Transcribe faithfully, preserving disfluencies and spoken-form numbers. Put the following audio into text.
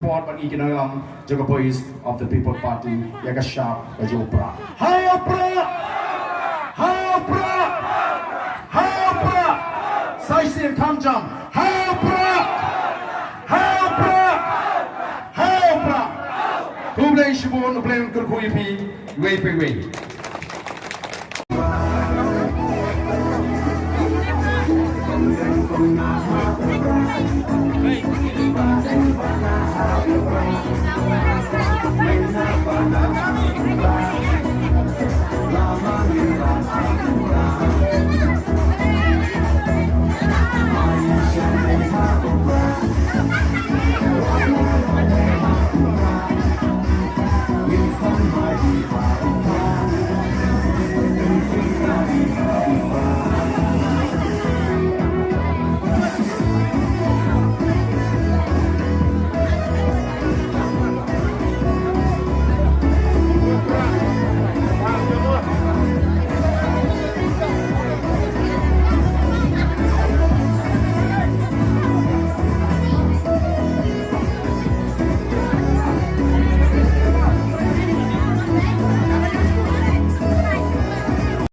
Support bad ngi ki nongïalam jong ka Voice of the People Party ïa ka shap ka jong u Prah. Ha u Prah! Ha u Prah! Ha u Prah! Sa shisien kham jam. Ha u Prah! Ha u Prah! Ha u Prah! Khublei shibun, U Blei un kyrkhu ïa phi iwei pa iwei.